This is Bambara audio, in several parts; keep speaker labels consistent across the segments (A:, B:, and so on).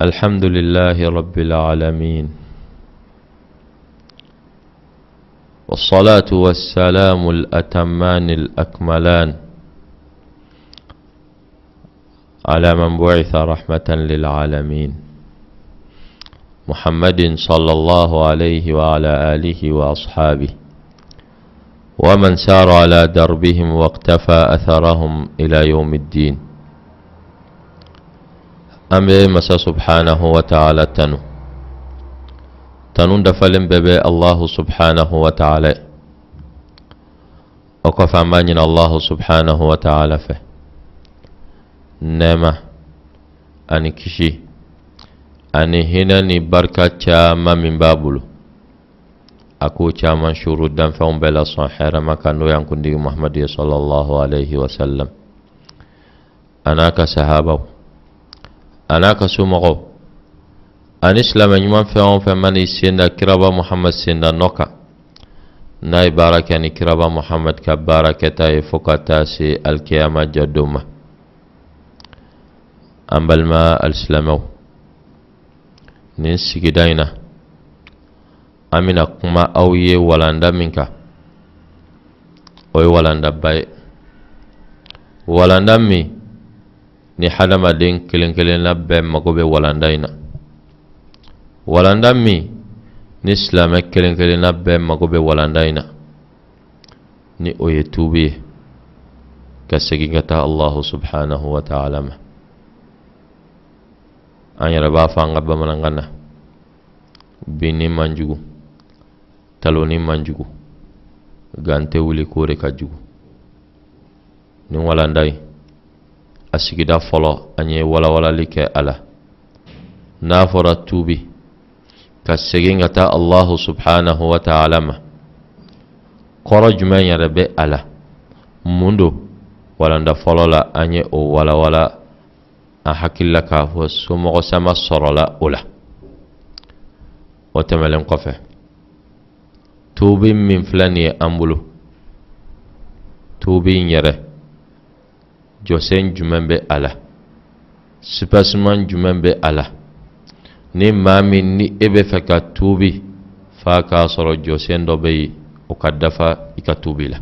A: الحمد لله رب العالمين، والصلاة والسلام الأتمان الأكملان على من بعث رحمة للعالمين، محمد صلى الله عليه وعلى آله وأصحابه ومن سار على دربهم واقتفى أثرهم إلى يوم الدين. An bɛ Masa subhanahu wa ta'ala tanu, tanu dafalen bɛɛ bɛ Allahu subhanahu wa ta'ala. O kɔfɛ, an b'a ɲini Allahu subhanahu wa ta'ala fɛ, nɛɛma ani kisi ani hinɛ ni barika caman min b'a bolo, a k'o caman suru danfɛnw bɛɛ la sɔn hɛrɛma kan, n'o y'an kuntigi Muhamadu ye sallallahu alaihi wa sallam, a n'a ka sahabaw, a n'a ka somɔgɔw, ani silamɛ ɲuman fɛn o fɛn man'i sen da kiraba Muhamad senda nɔ kan, n'a ye baara kɛ ni kiraba Muhamad ka baara kɛta ye, fo ka taa se alikiyama jɔdon ma. An balima alisilamɛw, nin sigida in na, an bɛna kuma aw ye walanda min kan, o ye walandaba ye, walanda min ni hadamaden kelen kelenna bɛɛ mago bɛ walanda in na, walanda min ni silamɛ kelen kelenna bɛɛ mago bɛ walanda in na, ni o ye tuubi ye, ka segin ka taa Allahu subhanahu wa ta'ala ma. An yɛrɛ b'a fɔ an ka bamanankan na, binni man jugu, talonni man jugu, nka n tɛ wuli k'o de ka jugu. Nin walanda in, a sigida fɔlɔ, an ye walawalali kɛ a la. N'a fɔra tuubi, ka segin ka taa Allahu subhanahu wa ta'ala ma, kɔrɔ jumɛn yɛrɛ bɛ a la? Mun don? Walanda fɔlɔ la, an ye o walawala. An hakili la k'a fɔ somɔgɔ sama sɔrɔla o la. O tɛmɛlen kɔfɛ, tuubi min filɛ nin ye an bolo, tuubi in yɛrɛ jɔsen jumɛn bɛ a la? Sipasiman jumɛn bɛ a la? Ni maa min ni e bɛ fɛ ka tuubi, f'a k'a sɔrɔ jɔsen dɔ bɛ yen, o ka dafa i ka tuubi la.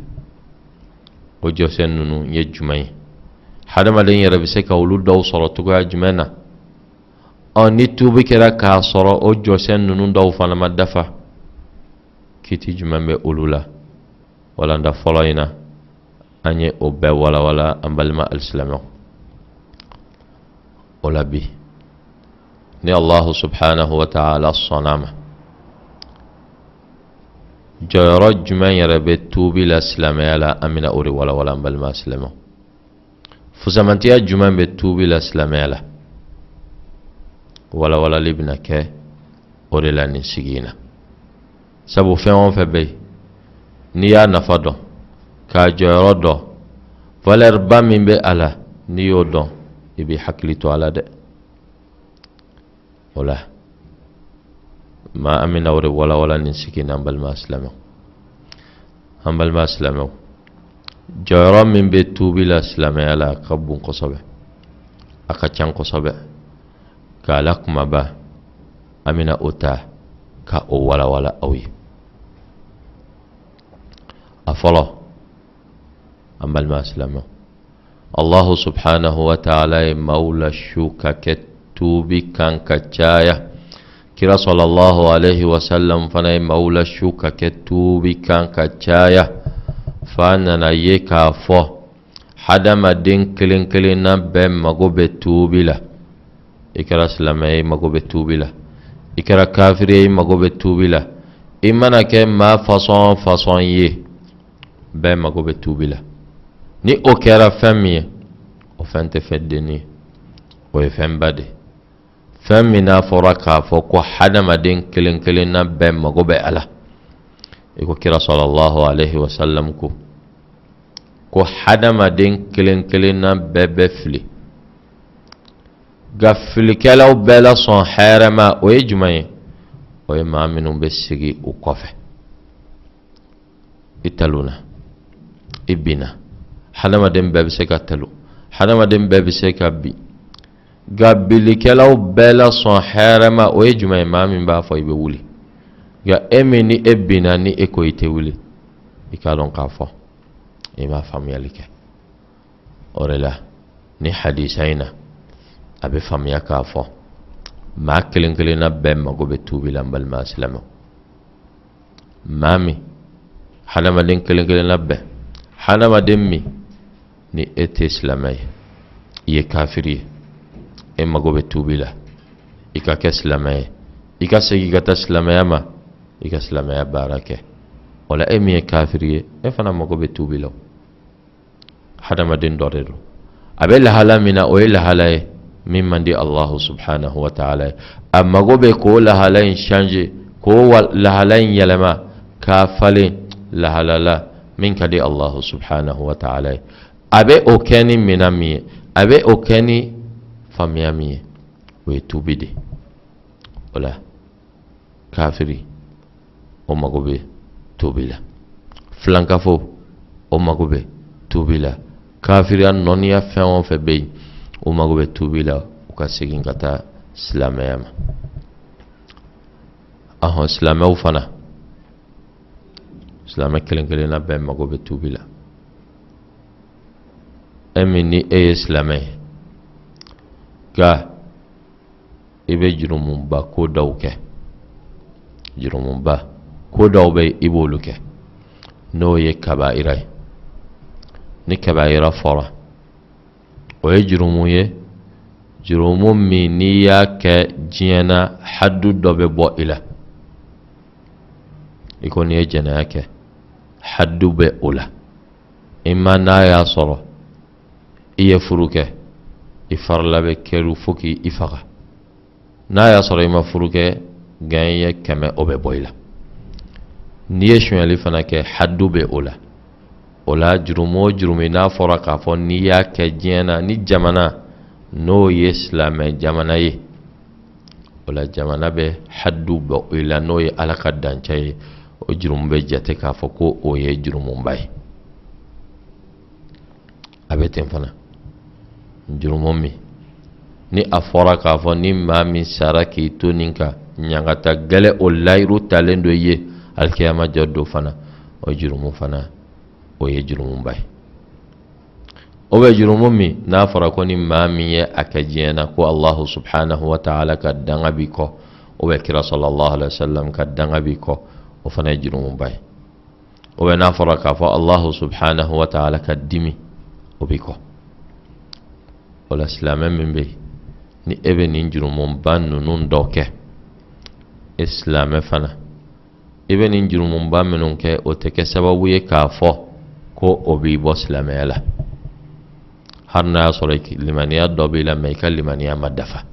A: O jɔsen ninnu ye jumɛn ye? Hadamaden yɛrɛ bɛ se ka olu dɔw sɔrɔ cogoya jumɛn na? Ɔ, ni tuubi kɛra k'a sɔrɔ o jɔsen ninnu dɔw fana ma dafa, kiti jumɛn bɛ olu la? Walanda fɔlɔ in na, an ye o bɛɛ walawala, an balima alisilamɛw. O la bi, ni Allahu subhanahu wa ta'ala sɔnna ma, jɔyɔrɔ jumɛn yɛrɛ bɛ tuubi la silamɛya la, an bɛna o de walawala, an balima silamɛw. Fusamantiya jumɛn bɛ tuubi la silamɛya la, walawalali bɛna kɛ o de la nin sigi in na. Sabu fɛn o fɛn bɛ yen, n'i y'a nafa dɔn, k'a jɔyɔrɔ dɔn, valeur ba min bɛ a la, n'i y'o dɔn, i b'i hakili to a la dɛ. O la ma, an bɛna o de walawala nin sigi na, an balima silamɛw. An balima silamɛw, jɔyɔrɔ min bɛ tuubi la silamɛya la, a ka bon kosɛbɛ, a ka can kosɛbɛ. K'a la kumaba, an bɛna o ta ka o walawala aw ye. A fɔlɔ, an balima silamɛw, Allahu subhanahu wa ta'ala ye maaw lasu ka kɛ tuubi kan ka caya. Kira sallallahu alaihi wasallam fana ye maaw lasu ka kɛ tuubi kan ka caya, f'a nana ye k'a fɔ hadamaden kelen kelenna bɛɛ mago bɛ tuubi la. I kɛra silamɛ ye, i mago bɛ tuubi la. I kɛra kafiri ye, i mago bɛ tuubi la. I mana kɛ maa fasɔn fasɔn ye, bɛɛ mago bɛ tuubi la. Ni o kɛra fɛn min ye, o fɛn tɛ fɛn dennin ye, o ye fɛnba de ye, fɛn min n'a fɔra k'a fɔ ko hadamaden kelen kelenna bɛɛ mago bɛ a la. I ko kira sallallahu alaihi wasallam ko hadamaden kelen kelenna bɛɛ bɛ fili, nka filikɛlaw bɛɛ la sɔn hɛrɛma, o ye jumɛn ye? O ye maa minnu bɛ sigi u kɔfɛ. I talonna, i binna, hadamaden bɛɛ bɛ se ka talo, hadamaden bɛɛ bɛ se ka bin. Nka bilikɛlaw bɛɛ la sɔn hɛrɛma o ye jumɛn ye? Maa min b'a fɔ i bɛ wuli. Nka e min ni e binna, ni e ko i tɛ wuli, i k'a dɔn k'a fɔ i ma faamuyali kɛ. O de la ni hadisa in na, a bɛ faamuya k'a fɔ maa kelen kelenna bɛɛ mago bɛ tuubi la. N balima silamɛw, maa min, hadamaden kelen kelenna bɛɛ, hadamaden min ni e tɛ silamɛ ye, i ye kafiri ye, e mago bɛ tuubi la i ka kɛ silamɛ ye, i ka segin ka taa silamɛya ma, i ka silamɛya baara kɛ. O la, e min ye kafiri ye, e fana mago bɛ tuubi la. Hadamaden dɔ de don, a bɛ lahala min na, o ye lahala ye min man di Allahu subhanahu wa ta'ala ye. A mago bɛ k'o lahala in changer, k'o lahala in yɛlɛma k'a falen lahala la min ka di Allahu subhanahu wa ta'ala ye. A bɛ o kɛ ni minɛn min ye, a bɛ o kɛ ni faamuya min ye, o ye tuubi de. O la, kafiri o mago bɛ tuubi la, filankafo o mago bɛ tuubi la, kafiriya nɔniya fɛn o fɛn bɛ yen, o mago bɛ tuubi la, u ka segin ka taa silamɛya ma. Ahɔn, silamɛw fana, silamɛ kelen kelenna bɛɛ mago bɛ tuubi la. E min ni e ye silamɛ ye, nka i bɛ jurumuba ko dɔw kɛ, jurumuba ko dɔw bɛ, i b'olu kɛ, n'o ye kabaira ye. Ni kabaira fɔra, o ye jurumu ye, jurumu min n'i y'a kɛ diɲɛ na, hadu dɔ bɛ bɔ i la. I ko n'i ye jɛnɛya kɛ, hadu bɛ o la. I ma n'a y'a sɔrɔ i ye furu kɛ, i farila bɛ kɛru fo k'i faga. N'a y'a sɔrɔ i ma furu kɛ, gɛn ye 100, o bɛ bɔ i la. N'i ye sonyali fana kɛ, hadu bɛ o la. O la, jurumu o jurumu n'a fɔra k'a fɔ n'i y'a kɛ diɲɛ na, ni jamana n'o ye silamɛ jamana ye, o la jamana bɛ hadu bɔ i la, n'o ye Ala ka dancɛ ye, o jurumu bɛ jate k'a fɔ ko o ye jurumuba ye. A bɛ ten fana, jurumu min ni a fɔra k'a fɔ ni maa min sara k'i to nin kan, ɲangata gɛlɛ o layiru talen dɔ i ye alikiyama jɔ don fana, o jurumu fana, o ye jurumuba ye. O bɛ jurumu min n'a fɔra ko ni maa min ye a kɛ diɲɛ na, ko Allahu subhanahu wa ta'ala ka danga b'i kɔ, o bɛ kira sallallahu alaihi wa sallam ka danga b'i kɔ, o fana ye jurumuba ye. O bɛ n'a fɔra k'a fɔ Allahu subhanahu wa ta'ala ka dimi o b'i kɔ. O la, silamɛ min bɛ yen ni e bɛ nin jurumuba ninnu dɔ kɛ, e silamɛ fana, i bɛ nin jurumuba minnu kɛ, o tɛ kɛ sababu ye k'a fɔ ko o b'i bɔ silamɛya la, hali n'a y'a sɔrɔ limaniya dɔ b'i la, mɛ i ka limaniya ma dafa.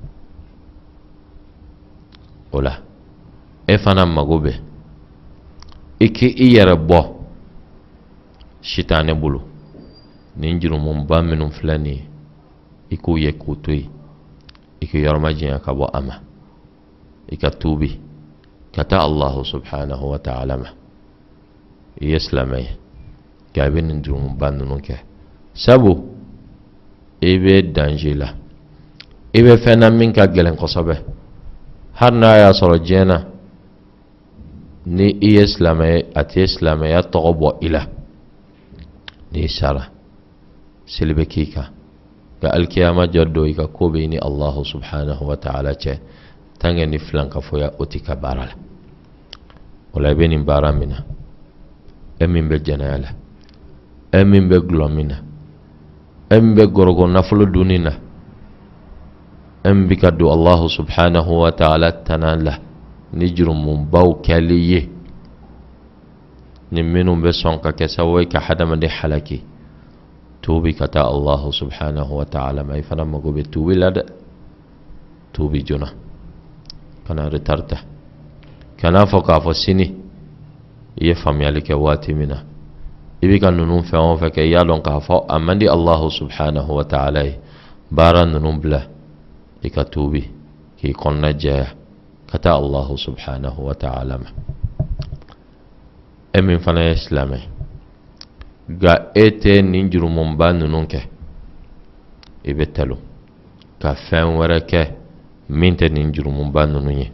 A: O la, e fana mago bɛ i k'i yɛrɛ bɔ sitanɛ bolo. Nin jurumuba minnu filɛ nin ye, i k'u ye k'u to yen, i k'i yɔrɔ majanya ka bɔ a ma, i ka tuubi ka taa Allahu subhanahu wa ta'ala ma. I ye silamɛ ye, nka i bɛ nin jurumuba ninnu kɛ, sabu i bɛ danger la, i bɛ fɛn na min ka gɛlɛn kosɛbɛ. Hali n'a y'a sɔrɔ diɲɛ na ni i ye silamɛ ye, a tɛ silamɛya tɔgɔ bɔ i la. N'i sara, seli bɛ k'i kan, nka alikiyama jɔ don, i ka ko bɛ i ni Allahu subhanahu wa ta'ala cɛ. Tant que ni filankafoya o t'i ka baara la. O la, i bɛ nin baara min na, e min bɛ jɛnɛya la, e min bɛ gulɔ min na, e min bɛ gɔrɔgɔ nafolo dunni na, e min bɛ ka don Allahu subhanahu wa ta'ala tana la ni jurumubaw kɛli ye, ni minnu bɛ sɔn ka kɛ sababu ye ka hadamaden halaki, tuubi ka taa Allahu subhanahu wa ta'ala ma. I fana mago bɛ tuubi la dɛ. Tuubi joona, kana retard ta, kana fɔ k'a fɔ sini. I ye faamuyali kɛ waati min na, i bɛ ka ninnu fɛn o fɛn kɛ, i y'a dɔn k'a fɔ a man di Allahu subhanahu wa ta'ala ye, baara ninnu bila, i ka tuubi k'i kɔnɔna jɛya ka taa Allahu subhanahu wa ta'ala ma. E min fana ye silamɛ, nka e tɛ nin jurumuba ninnu kɛ, i bɛ talon. Ka fɛn wɛrɛ kɛ min tɛ nin jurumuba ninnu ye,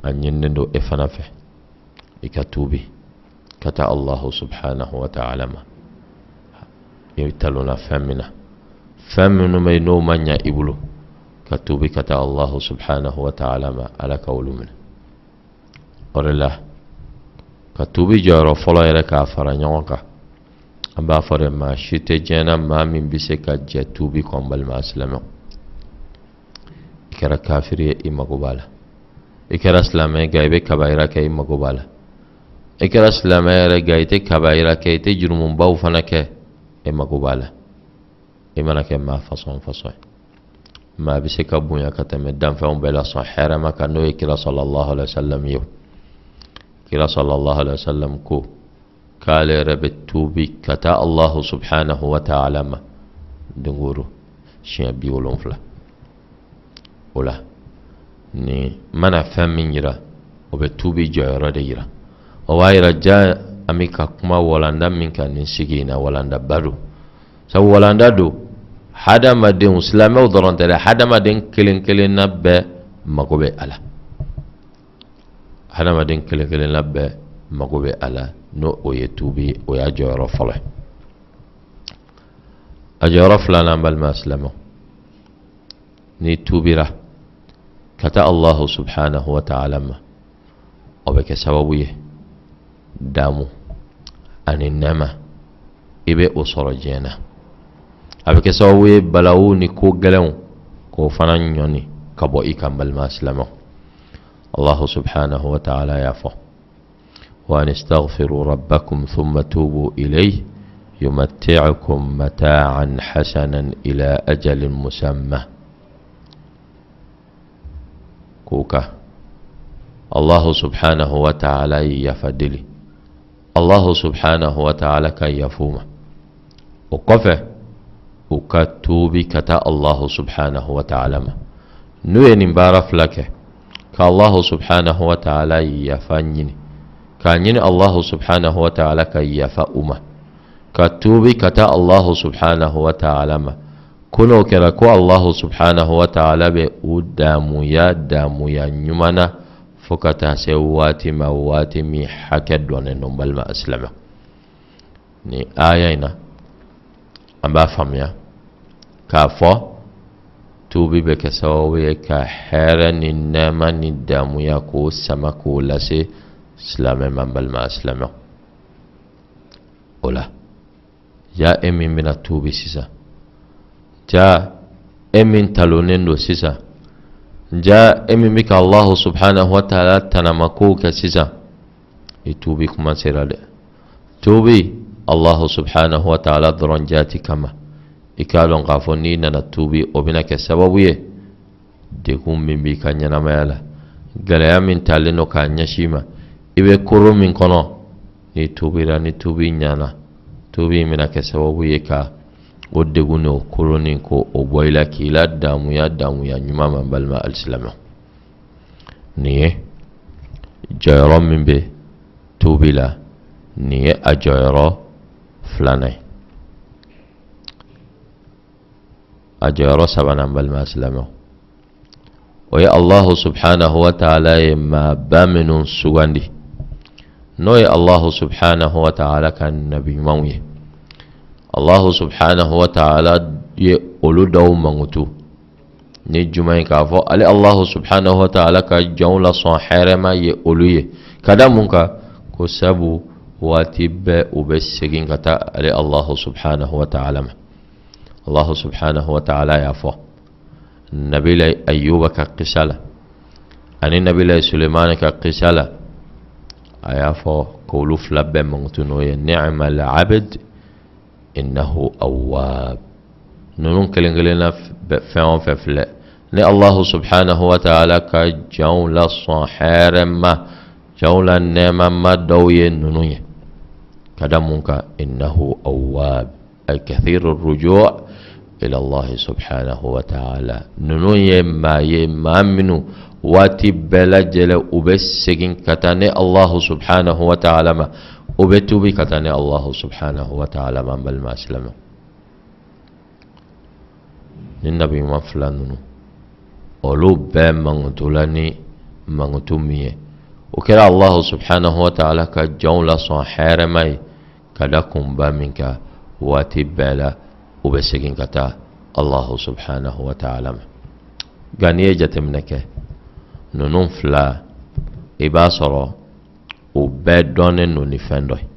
A: a ɲininen don e fana fɛ i ka tuubi ka taa Allahu subhanahu wa ta'ala ma. I talonna fɛn min na, fɛn minnu bɛ yen n'o ma ɲa i bolo, ka tuubi ka taa Allahu subhanahu wa ta'ala ma, Ala ka olu minɛ. O de la, ka tuubi jɔyɔrɔ fɔlɔ yɛrɛ k'a fara ɲɔgɔn kan, an b'a fɔ dɛ, maa si tɛ diɲɛ na maa min bɛ se ka jɛ tuubi kɔ. N balima silamɛw, i kɛra kafiri ye, i mago b'a la. I kɛra silamɛ nka i bɛ kabayira kɛ, i mago b'a la. I kɛra silamɛ yɛrɛ nka i tɛ kabayira kɛ, i tɛ jurumubaw fana kɛ, e mago b'a la. I mana kɛ maa fasɔn fasɔn ye, maa bɛ se ka bonya ka tɛmɛ danfɛnw bɛɛ la sɔn hɛrɛma kan, n'o ye kira sallallahu alaihi wa sallam ye. Kira sallallahu alaihi wa sallam ko k'ale yɛrɛ bɛ tuubi ka taa Allahu subhanahu wa ta'ala ma don o don siɲɛ 70. O la, nin mana fɛn min yira, o bɛ tuubi jɔyɔrɔ de yira. O b'a yira ja an bɛ ka kuma walanda min kan nin sigi in na, walandaba don. Sabu walanda don, hadamadenw, silamɛw dɔrɔn tɛ dɛ, hadamaden kelen kelenna bɛɛ mago bɛ a la. Hadamaden kelen kelenna bɛɛ mago bɛ a la, n'o o ye tuubi. O y'a jɔyɔrɔ fɔlɔ ye. A jɔyɔrɔ filanan, balima silamɛw, n'i tuubira ka taa Allahu subhanahu wa ta'ala ma, o bɛ kɛ sababu ye damu ani nɛɛma, i bɛ o sɔrɔ diɲɛ na. A bɛ kɛ sababu ye balawu ni ko gɛlɛnw k'o fana ɲɔni ka bɔ i kan. Balima silamɛw, Allahu subhanahu wa ta'ala y'a fɔ: wa an istaghfiru rabbakum thumma tubu ilayhi yumatti'ukum mata'an hasanan ila ajalin musamma. K'o ka Allahu subhanahu wa ta'ala ye yafa deli, Allahu subhanahu wa ta'ala ka yafa u ma. O kɔfɛ, u ka tuubi ka taa Allahu subhanahu wa ta'ala ma. N'u ye nin baara fila kɛ, ka Allahu subhanahu wa ta'ala yafa ɲini, k'a ɲini Allahu subhanahu wa ta'ala ka yafa u ma, ka tuubi ka taa Allahu subhanahu wa ta'ala ma, ko n'o kɛra, ko Allahu subhanahu wa ta'ala bɛ u damuya damuya ɲuman na fo ka taa se waati ma, waati min hakɛ dɔnnen don. Balima silamɛ, nin aya in na, an b'a faamuya k'a fɔ tuubi bɛ kɛ sababu ye ka hɛrɛ ni nɛɛma ni damuya k'o sama k'o lase silamɛ ma. Balima silamɛ, o la, ja e min bɛna tuubi sisan, ja e min talonnen don sisan, ja e min bɛ ka Allahu subhanahu wa ta'ala tanamakow kɛ sisan, i tuubi kuma sera dɛ. Tuubi Allahu subhanahu wa ta'ala dɔrɔn jaati kama. I k'a dɔn k'a fɔ n'i nana tuubi, o bɛna kɛ sababu ye degun min b'i ka ɲɛnamaya la, gɛlɛya min talen don k'a ɲɛsin i ma, i bɛ koro min kɔnɔ, n'i tuubira, ni tuubi ɲana, tuubi in bɛna kɛ sababu ye ka o degun n'o koro nin ko o bɔ i la, k'i la damuya damuya ɲuman ma. Balima alisilamɛ, nin ye jɔyɔrɔ min bɛ tuubi la, nin ye a jɔyɔrɔ filanan ye. A jɔyɔrɔ sabanan, balima silamɛw, o ye Allahu subhanahu wa ta'ala ye maaba minnu sugandi, n'o ye Allahu subhanahu wa ta'ala ka nabi ɲumanw ye. Allahu subhanahu wa ta'ala ye olu dɔw mankutu ni jumɛn ye k'a fɔ ale Allahu subhanahu wa ta'ala ka jɔnw lasɔn hɛrɛma ye olu ye? Ka da mun kan? Ko sabu waati bɛɛ u bɛ segin ka taa ale Allahu subhanahu wa ta'ala ma. Allahu subhanahu wa ta'ala y'a fɔ nabila Ayuba ka kisa la ani nabila Sulemani ka kisa la, a y'a fɔ k'olu fila bɛɛ mankutu n'o ye: ni'mal abd innahu awwab. Ninnu kelen kelenna fɛn o fɛn filɛ ni Allahu subhanahu wa ta'ala ka jɔnw lasɔn hɛrɛma, jɔnw la nɛɛmama dɔw ye ninnu ye. Ka da mun kan? Innahu awwab, ay kathiru ruju' ila Allah subhanahu wa ta'ala. Ninnu ye maa ye, maa minnu waati bɛɛ lajɛlen u bɛ segin ka taa ne Allahu subhanahu wa ta'ala ma, u bɛ tuubi ka taa ne Allahu subhanahu wa ta'ala ma. N balima silamɛ, Ni nabi ɲuman fila ninnu, olu bɛɛ mankutula ni mankutu min ye, o kɛra Allahu subhanahu wa ta'ala ka jɔnw lasɔn hɛrɛma ye ka da kunba min kan. Waati bɛɛ la u bɛ segin ka taa Allahu subhanahu wa ta'ala ma. Nka n'i ye jateminɛ kɛ ninnu fila, i b'a sɔrɔ u bɛɛ dɔnnen don ni fɛn dɔ ye.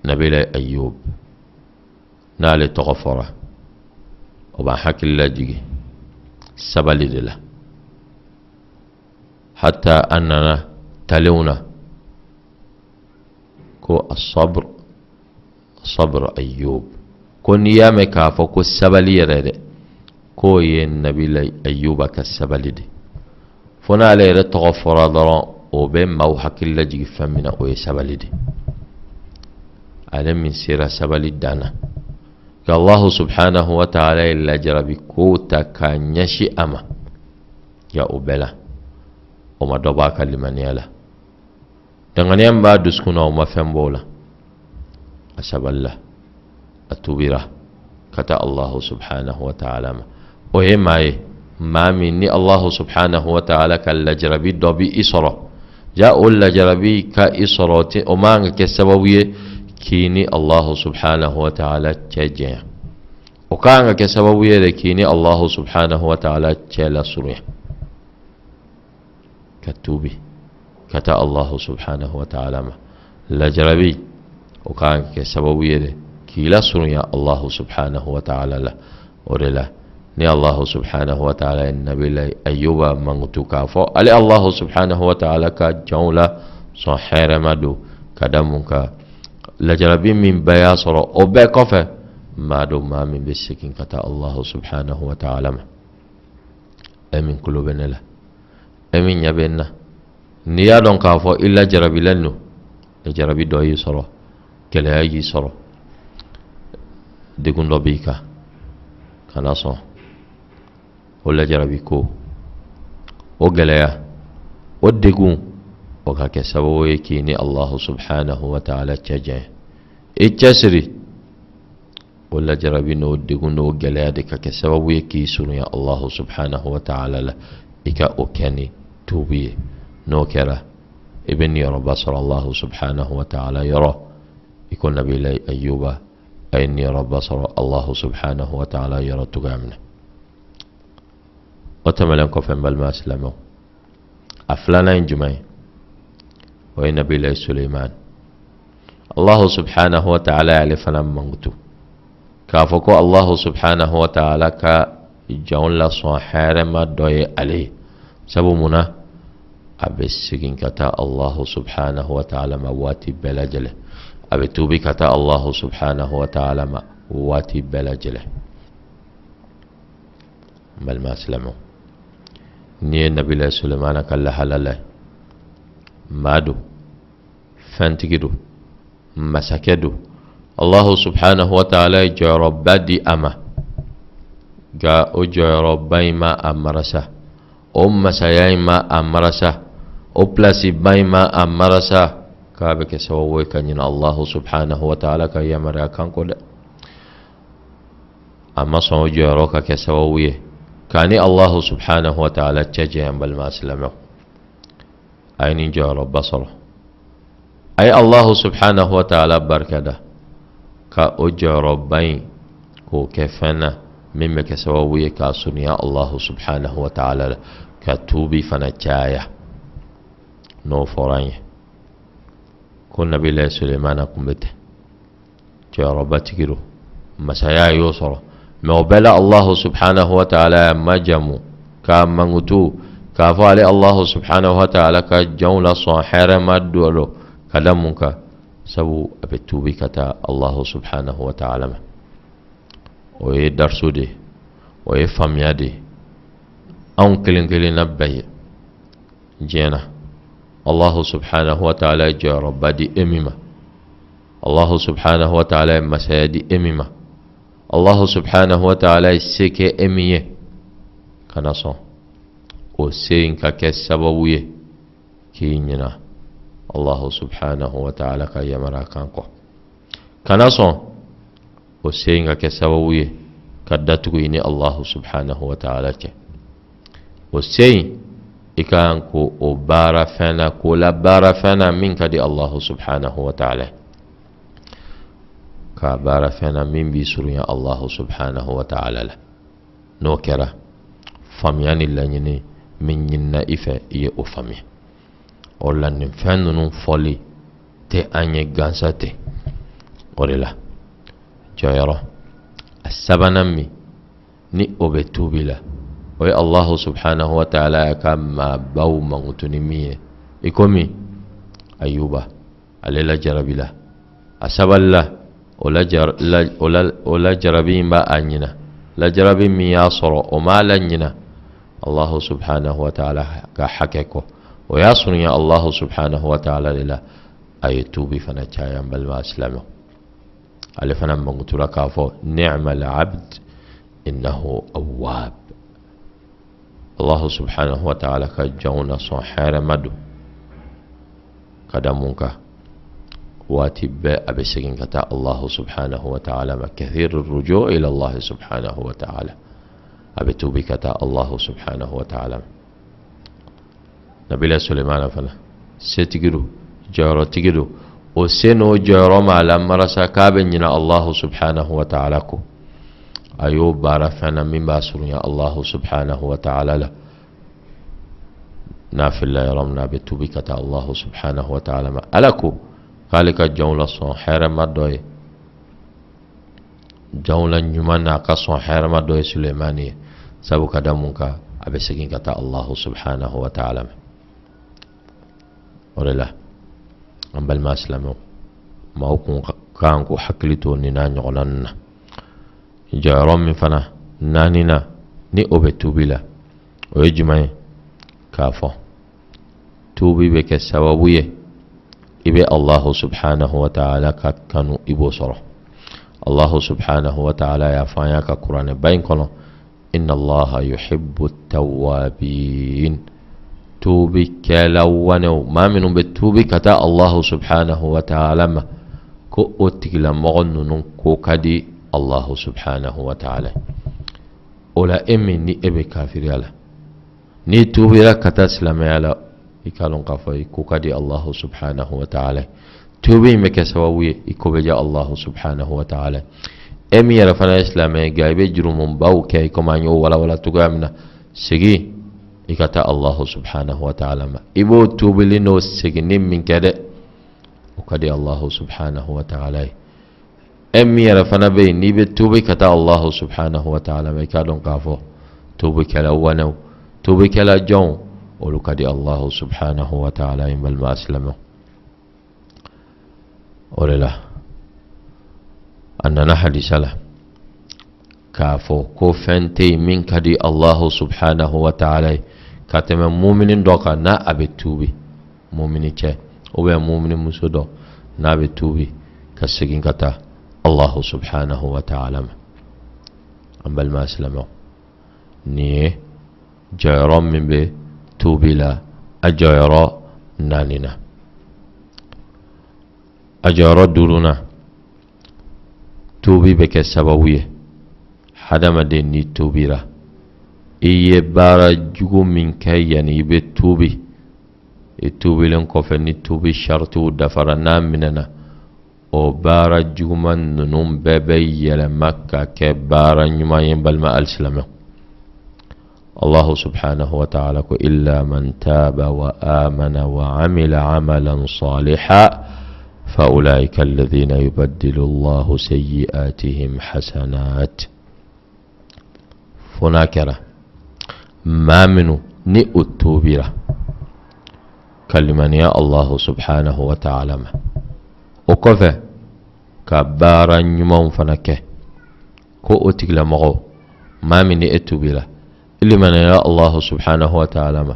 A: Nabila Ayub, n'ale tɔgɔ fɔra, o b'an hakili lajigin sabali de la. Hatta an nana talenw na ko asabr, sabr Ayub, ko n'i y'a mɛn k'a fɔ ko sabali yɛrɛ dɛ, k'o ye Nabila Ayuba ka sabali de. Fo n'ale yɛrɛ tɔgɔ fɔra dɔrɔn, o bɛ maaw hakili lajigin fɛn min na, o ye sabali de. Ale min sera sabali dan na, ka Allahu subhanahu wa ta'ala ye lajarabi kow ta k'a ɲɛsin a ma, ya o bɛɛ la o ma dɔ b'a ka limaniya la. Danganiya min b'a dusukun na, o ma fɛn bɔ o la. A sabalila, a tubira ka taa Allahu subhanahu wa ta'ala ma. O ye maa ye, maa min ni Allahu subhanahu wa ta'ala ka lajarabi dɔ bi i sɔrɔ, ja o lajarabi ka i sɔrɔ, o man ka kɛ sababu ye k'i ni Allahu subhanahu wa ta'ala cɛ janya. O ka kan ka kɛ sababu ye de k'i ni Allahu subhanahu wa ta'ala cɛ lasurunya, ka tubi ka taa Allahu subhanahu wa ta'ala ma. Lajarabi, o ka kan ka kɛ sababu ye de k'i lasurunya Allahu subhanahu wa ta'ala la. O de la ni Allahu subhanahu wa ta'ala ye Nabila Ayuba mankutu k'a fɔ ale Allahu subhanahu wa ta'ala ka jɔnw la sɔn hɛrɛma don, ka da mun kan? Lajarabi min bɛɛ y'a sɔrɔ, o bɛɛ kɔfɛ, maa don, maa min bɛ segin ka taa Allahu subhanahu wa ta'ala ma. E min tulo bɛ ne la, e min ɲɛ bɛ n na, n'i y'a dɔn k'a fɔ i lajarabilen don, lajarabi dɔ y'i sɔrɔ, gɛlɛya y'i sɔrɔ, degun dɔ b'i kan, kana sɔn o lajarabi ko, o gɛlɛya, o degun, o ka kɛ sababu ye k'i ni Allahu subhanahu wa ta'ala cɛ janya. I cɛsiri, o lajarabi n'o degun n'o gɛlɛya de ka kɛ sababu ye k'i surunya Allahu subhanahu wa ta'ala la. I ka o kɛ ni tuubi ye. N'o kɛra, i bɛ niyɔrɔba sɔrɔ Allahu subhanahu wa ta'ala yɔrɔ, i ko Nabila Ayuba a ye niyɔrɔba sɔrɔ Allahu subhanahu wa ta'ala yɔrɔ cogoya min na. O tɛmɛnen kɔfɛ, n balima silamɛw, a filanan ye jumɛn ye? O ye Nabila Suleiman. Allahu subhanahu wa ta'ala y'ale fana mankutu k'a fɔ ko Allahu subhanahu wa ta'ala ka jɔnw lasɔn hɛrɛma dɔ ye ale ye. Sabu mun na? A bɛ segin ka taa Allahu subhanahu wa ta'ala ma waati bɛɛ lajɛlen, a bɛ tuubi ka taa Allahu subhanahu wa ta'ala ma waati bɛɛ lajɛlen. N balima silamɛw, n'i ye Nabila Sulemana ka lahala lajɛ, maa don, fɛntigi don, masakɛ don, Allahu subhanahu wa ta'ala ye jɔyɔrɔba di a ma. Nka o jɔyɔrɔba in ma a marasa, o masaya in ma a marasa, o pilasiba in ma a marasa k'a bɛ kɛ sababu ye ka ɲinɛ Allahu subhanahu wa ta'ala ka yamaruya kan kɔ dɛ. A ma sɔn o jɔyɔrɔ ka kɛ sababu ye k'a ni Allahu subhanahu wa ta'ala cɛ janya. N balima silamɛw, a ye nin jɔyɔrɔba sɔrɔ, a ye Allahu subhanahu wa ta'ala barika da ka o jɔyɔrɔba in k'o kɛ fɛn na min bɛ kɛ sababu ye k'a surunya Allahu subhanahu wa ta'ala la, ka tuubi fana caya. N'o fɔra an ye ko Nabila Sulemana tun bɛ ten, jɔyɔrɔbatigi don, masaya y'o sɔrɔ, mɛ o bɛɛ la Allahu subhanahu wa ta'ala y'a majamu k'a mankutu k'a fɔ ale Allahu subhanahu wa ta'ala ka jɔnw lasɔn hɛrɛma dɔ don, ka da mun kan? Sabu a bɛ tuubi ka taa Allahu subhanahu wa ta'ala ma. O ye dariso de ye, o ye faamuya de ye anw kelen kelenna bɛɛ ye diɲɛ na. Allahu subhanahu wa ta'ala ye jɔyɔrɔba di e min ma, Allahu subhanahu wa ta'ala ye masaya di e min ma, Allahu subhanahu wa ta'ala ye se kɛ e min ye, kana sɔn o se in ka kɛ sababu ye k'i ɲina Allahu subhanahu wa ta'ala ka yamaruya kan kɔ. Kana sɔn o se in ka kɛ sababu ye ka datugu i ni Allahu subhanahu wa ta'ala cɛ. O se in, i ka kan ko o baara fɛn na, k'o la baara fɛn na min ka di Allahu subhanahu wa ta'ala, k'a baara fɛn na min b'i surunya Allahu subhanahu wa ta'ala la. N'o kɛra, faamuya ni laɲini min ɲinina i fɛ, i ye o faamuya. O la, nin fɛn ninnu fɔli tɛ an ye gansa tɛ. O de la, jɔyɔrɔ a sabanan min ni o bɛ tuubi la, o ye Allahu subhanahu wa ta'ala y'a ka maabaw mankutu ni min ye, i komi Ayuba, ale lajarabila, a sabalila, o lajarabi in b'a a ɲina. Lajarabi min y'a sɔrɔ, o m'a la ɲina Allahu subhanahu wa ta'ala ka hakɛ kɔ, o y'a surunya Allahu subhanahu wa ta'ala de la. A ye tuubi fana caya. N balima silamɛw, ale fana mankutura k'a fɔ: ni'mal abd innahu awwab. Allahu subhanahu wa ta'ala ka jɔnw na sɔn hɛrɛma don, ka da mun kan? Waati bɛɛ a bɛ segin ka taa Allahu subhanahu wa ta'ala ma. Kathir ruju ila Allah subhanahu wa ta'ala, a bɛ tuubi ka taa Allahu subhanahu wa ta'ala ma. Nabila Sulemana fana, setigi don, jɔyɔrɔtigi don. O se n'o jɔyɔrɔ ma a la marasa k'a bɛ ɲina Allahu subhanahu wa ta'ala kɔ. A y'o baara fɛn na min b'a surunya Allahu subhanahu wa ta'ala la. N'a filila yɔrɔ min na, a bɛ tuubi ka taa Allahu subhanahu wa ta'ala ma. Ala ko k'ale ka jɔnw la sɔn hɛrɛma dɔ ye, jɔnw la ɲuman n'a ka sɔn hɛrɛma dɔ ye Sulemani ye, sabu ka da mun kan? A bɛ segin ka taa Allahu subhanahu wa ta'ala ma. O de la, an balima silamɛw, maaw kun kan k'u hakili to nin n'a ɲɔgɔnna ninnu na. Jɔyɔrɔ min fana naani na ni o bɛ tuubi la, o ye jumɛn ye? K'a fɔ tuubi bɛ kɛ sababu ye i bɛ Allahu subhanahu wa ta'ala ka kanu, i b'o sɔrɔ. Allahu subhanahu wa ta'ala y'a fɔ an y'a ka kuranɛba in kɔnɔ: inna Allaha yuhibbu tawwabin. Tuubi kɛla wanew, maa minnu bɛ tuubi ka taa Allahu subhanahu wa ta'ala ma, ko o tigilamɔgɔ ninnu ko ka di Allahu subhanahu wa ta'ala. O la, e min ni e bɛ kafiriya la, n'i tuubira ka taa silamɛya la, i k'a lɔn k'a fɔ i ko ka di Allahu subhanahu wa ta'ala. Tuubi in bɛ kɛ sababu ye i ko bɛ diya Allahu subhanahu wa ta'ala. E min yɛrɛ fana ye silamɛ ye, nka i bɛ jurumubaw kɛ, i komi an y'o walawala cogoya min na, segin i ka taa Allahu subhanahu wa ta'ala ma. I b'o tuubili n'o seginni min kɛ dɛ, o ka di Allahu subhanahu wa ta'ala ye. E min yɛrɛ fana bɛ yen n'i bɛ tuubi ka taa Allahu subhanahu wa ta'ala ma, i k'a dɔn k'a fɔ tuubikɛla wanew, tuubikɛla jɔnw, olu ka di Allahu subhanahu wa ta'ala ye. N balima silamɛw, o de la, a nana hadisa la k'a fɔ ko fɛn tɛ yen min ka di Allahu subhanahu wa ta'ala ye ka tɛmɛ mumini dɔ kan n'a a bɛ tuubi, mumini cɛ ou bien mumini muso dɔ n'a bɛ tuubi ka segin ka taa Allahu subhanahu wa ta'ala ma. An balima silamɛw, nin ye jɔyɔrɔ min bɛ tuubi la, a jɔyɔrɔ naani na. A jɔyɔrɔ duurunan, tuubi bɛ kɛ sababu ye, hadamaden n'i tuubira, i ye baara jugu min kɛ yanni i bɛ tuubi, i tuubilen kɔfɛ, ni tuubi saritiw dafara, n'a minɛna, o baara juguman ninnu bɛɛ bɛ yɛlɛma ka kɛ baara ɲuman ye. Balima alisilamɛw, الله سبحانه وتعالى ko إلا من تاب وآمن وعمل عملا صالحا فأولئك الذين يبدل الله سيئاتهم حسنات. Fo n'a kɛra maa minnu ni o tuubira ka limaniya Allahu subhanahu wa ta'ala ma, o kɔfɛ ka baara ɲumanw fana kɛ, ko o tigilamɔgɔw, maa min ni e tuubira, i limaniyara Allahu subhanahu wa ta'ala ma,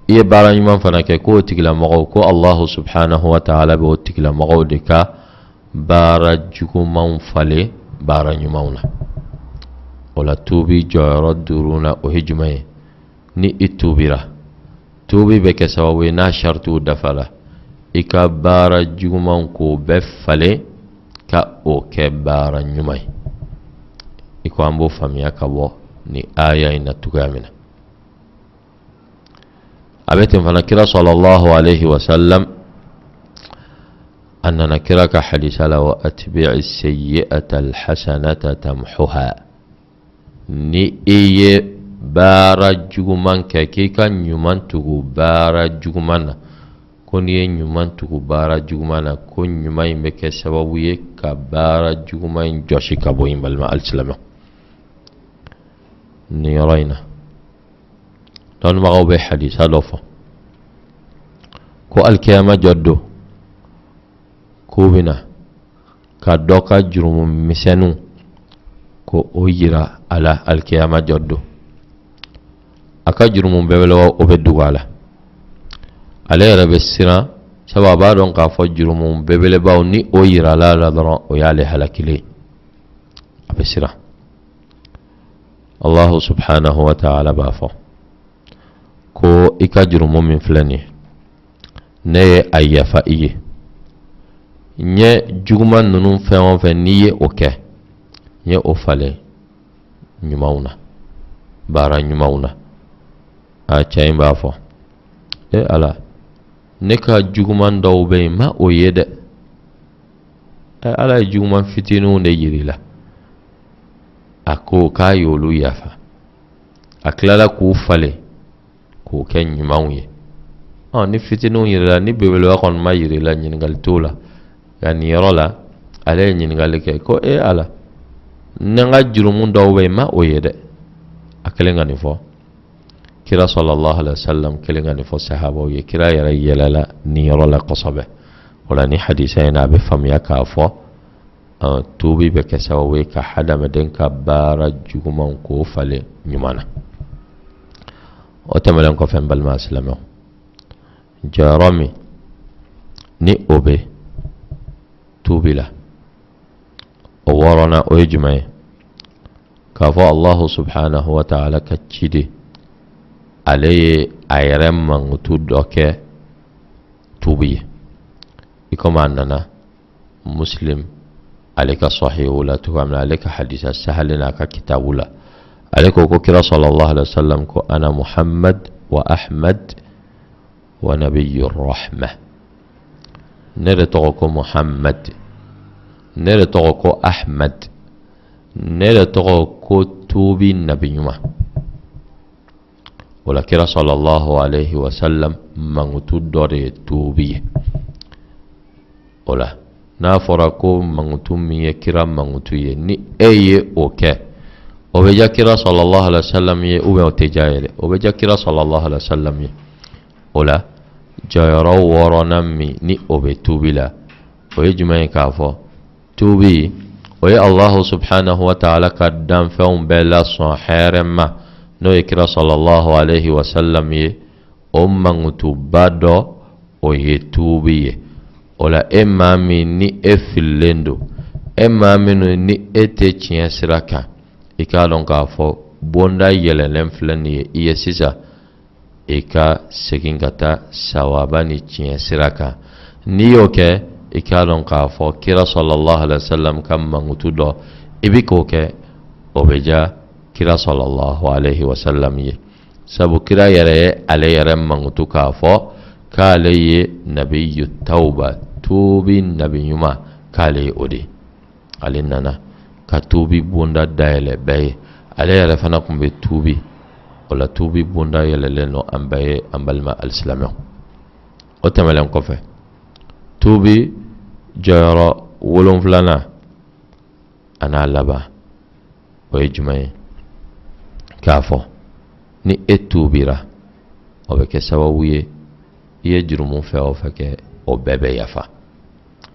A: i ye baara ɲuman fana kɛ, ko o tigilamɔgɔw, ko Allahu subhanahu wa ta'ala bɛ o tigilamɔgɔw de ka baara jugumanw falen baara ɲumanw na. O la, tuubi jɔyɔrɔ duuru na, o ye jumɛn ye? Ni i tuubira, tuubi bɛ kɛ sababu ye, n'a saritiw dafara, i ka baara jugumanw k'o bɛɛ falen ka o kɛ baara ɲuman ye. I ko an b'o faamuya ka bɔ ni aya in na cogoya min na, a bɛ ten fana. Kira sallallahu alaihi wa sallam, a nana kira ka hadisa la: wa atbi'i sayyi'ata alhasanata tamhuha. Ni i ye baara juguman kɛ, k'i ka ɲuman tugu baara juguman na, ko n'i ye ɲuman tugu baara juguman na, ko ɲuman in bɛ kɛ sababu ye ka baara juguman in jɔsi ka bɔ yen. Balima alisilamɛ, nin yɔrɔ in na, dɔnnibagaw bɛ hadisa dɔ fɔ ko alikiyama jɔ don, k'u bɛna ka dɔ ka jurumu misɛnninw ko o yira a la alikiyama jɔ don. A ka jurumu belebelebaw, o bɛ dogo a la. Ale yɛrɛ bɛ siran, sabu a b'a dɔn k'a fɔ jurumu belebelebaw, ni o yirala a la dɔrɔn, o y'ale halakilen. A bɛ siran. Allahu subhanahu wa ta'ala b'a fɔ ko i ka jurumu min filɛ nin ye, ne ye a yafa i ye. N ye juguman ninnu fɛn o fɛn n'i ye o kɛ, n ye o falen ɲumanw na, baara ɲumanw na. A cɛ in b'a fɔ: e Ala, ne ka juguman dɔw bɛ yen, n ma o ye dɛ. Ɛ Ala ye juguman fitininw de yir'i la. A ko k'a y'olu yafa, a tilala k'u falen k'o kɛ ɲumanw ye. Ɔ ni fitininw yirila, ni belebeleba kɔni ma yir'i la, ɲininkali t'o la. Nka nin yɔrɔ la, ale ye ɲininkali kɛ ko e Ala, ne ka jurumu dɔw bɛ yen, n ma o ye dɛ. A kelen ka nin fɔ kira sallallahu alaihi wa sallam, kelen ka nin fɔ sahabaw ye, kira yɛrɛ yɛlɛla nin yɔrɔ la kosɛbɛ. O la, ni hadisa in na, a bɛ faamuya k'a fɔ tuubi bɛ kɛ sababu ye ka hadamaden ka baara jugumanw k'o falen ɲuman na. O tɛmɛnen kɔfɛ, n balima silamɛw, jɔyɔrɔ min ni o bɛ tuubi la, o wɔɔrɔnan, o ye jumɛn ye? K'a fɔ Allahu subhanahu wa ta'ala ka ciden, ale ye a yɛrɛ mankutu dɔ kɛ tuubi ye, i komi a nana Muslim ale ka sahihu la cogoya min na, ale ka hadisa sahalen n'a ka kitabu la. Ale ko ko kira sallallahu alaihi wasallam ko: ana Muhammad wa Ahmad wa nabiyyu rahma. Ne de tɔgɔ ko Muhammad, ne de tɔgɔ ko Ahmad, ne de tɔgɔ ko tuubi nabi ɲuman. O la, kira sallallahu alaihi wasallam mankutu dɔ de ye tuubi ye. O la, n'a fɔra ko mankutu min ye kira mankutu ye, ni e ye o kɛ, o bɛ diya kira sallallahu alaihi wasallam ye ou bien o tɛ diya ye dɛ? O bɛ diya kira sallallahu alaihi wasallam ye. O la, jɔyɔrɔ wɔɔrɔnan min ni o bɛ tuubi la, o ye jumɛn ye? K'a fɔ tuubi, o ye Allahu subhanahu wa ta'ala ka danfɛnw bɛɛ lasɔn hɛrɛ ma, n'o ye kira sallallahu alaihi wasallam ye, o mankutuba dɔ, o ye tuubi ye. O la, e maa min ni e fililen don, e maa minnu ni e tɛ tiɲɛ sira kan, i k'a dɔn k'a fɔ bonda yɛlɛlen filɛ nin ye i ye sisan, i ka segin ka taa sawaba ni tiɲɛ sira kan. N'i y'o kɛ, i k'a dɔn k'a fɔ kira sallallahu alaihi wa sallam ka mankutu dɔ, i bɛ k'o kɛ, o bɛ diya kira sallallahu alaihi wa sallam ye, sabu kira yɛrɛ ye ale yɛrɛ mankutu k'a fɔ k'ale ye nabiyu tawba, tuubi nabi ɲuman, k'ale ye o de. Ale nana ka tuubi bonda dayɛlɛ bɛɛ ye, ale yɛrɛ fana tun bɛ tuubi. O la, tuubi bonda yɛlɛlen don an bɛɛ ye, an balima alisilamɛw. O tɛmɛnen kɔfɛ, tuubi jɔyɔrɔ wolonfilanan a n'a laban, o ye jumɛn ye? K'a fɔ ni e tuubira, o bɛ kɛ sababu ye, i ye jurumu fɛn o fɛn kɛ, o bɛɛ bɛ yafa.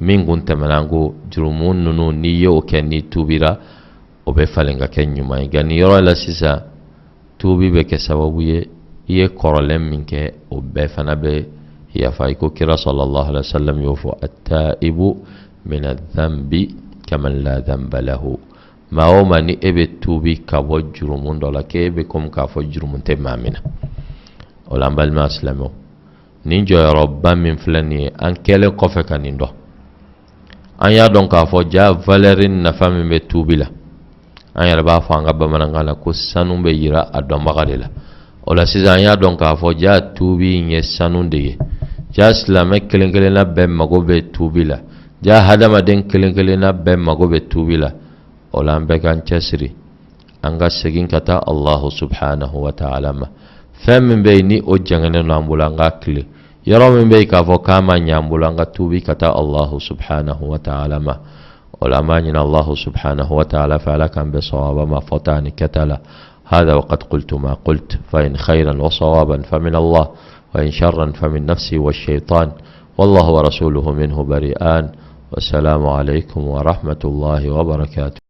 A: Min kun tɛmɛna, an ko jurumu ninnu, n'i y'o kɛ, n'i tuubira, o bɛ falen ka kɛ ɲuman ye. Nka nin yɔrɔ la sisan, tuubi bɛ kɛ sababu ye, i ye kɔrɔlen min kɛ, o bɛɛ fana bɛ yafa, i ko kira sallallahu alaihi wa sallam y'o fɔ: attaibu min adhanbi kaman la dhanba lahu. Maa o maa ni e bɛ tuubi ka bɔ jurumu dɔ la, k'e bɛ komi k'a fɔ jurumu tɛ maa min na. O la, an balima silamɛw, nin jɔyɔrɔba min filɛ nin ye, an kɛlen kɔfɛ ka nin dɔn, an y'a dɔn k'a fɔ ja valeur nafa min bɛ tuubi la. An yɛrɛ b'a fɔ an ka bamanankan na ko sanu bɛ yira a dɔnbaga de la. O la sisan, an y'a dɔn k'a fɔ ja tuubi in ye sanu de ye. Ja silamɛ kelen kelenna bɛɛ mago bɛ tuubi la. Ja hadamaden kelen kelenna bɛɛ mago bɛ tuubi la. O la, an bɛɛ k'an cɛsiri, an ka segin ka taa Allahu subhanahu wa ta'ala ma. Fɛn min bɛ yen ni o jɛngɛnen don an bolo, an k'a tilen. Yɔrɔ min bɛ yen k'a fɔ k'a ma ɲɛ an bolo, an ka tuubi ka taa Allahu subhanahu wa ta'ala ma. O la, an b'a ɲini Allahu subhanahu wa ta'ala fɛ, Ala k'an bɛn sawaba ma fɔta ani kɛta la. هذا وقد قلت ما قلت، فإن خيرا وصوابا فمن الله، وإن شرا فمن نفسي والشيطان، والله ورسوله منه بريئان. والسلام عليكم ورحمة الله وبركاته.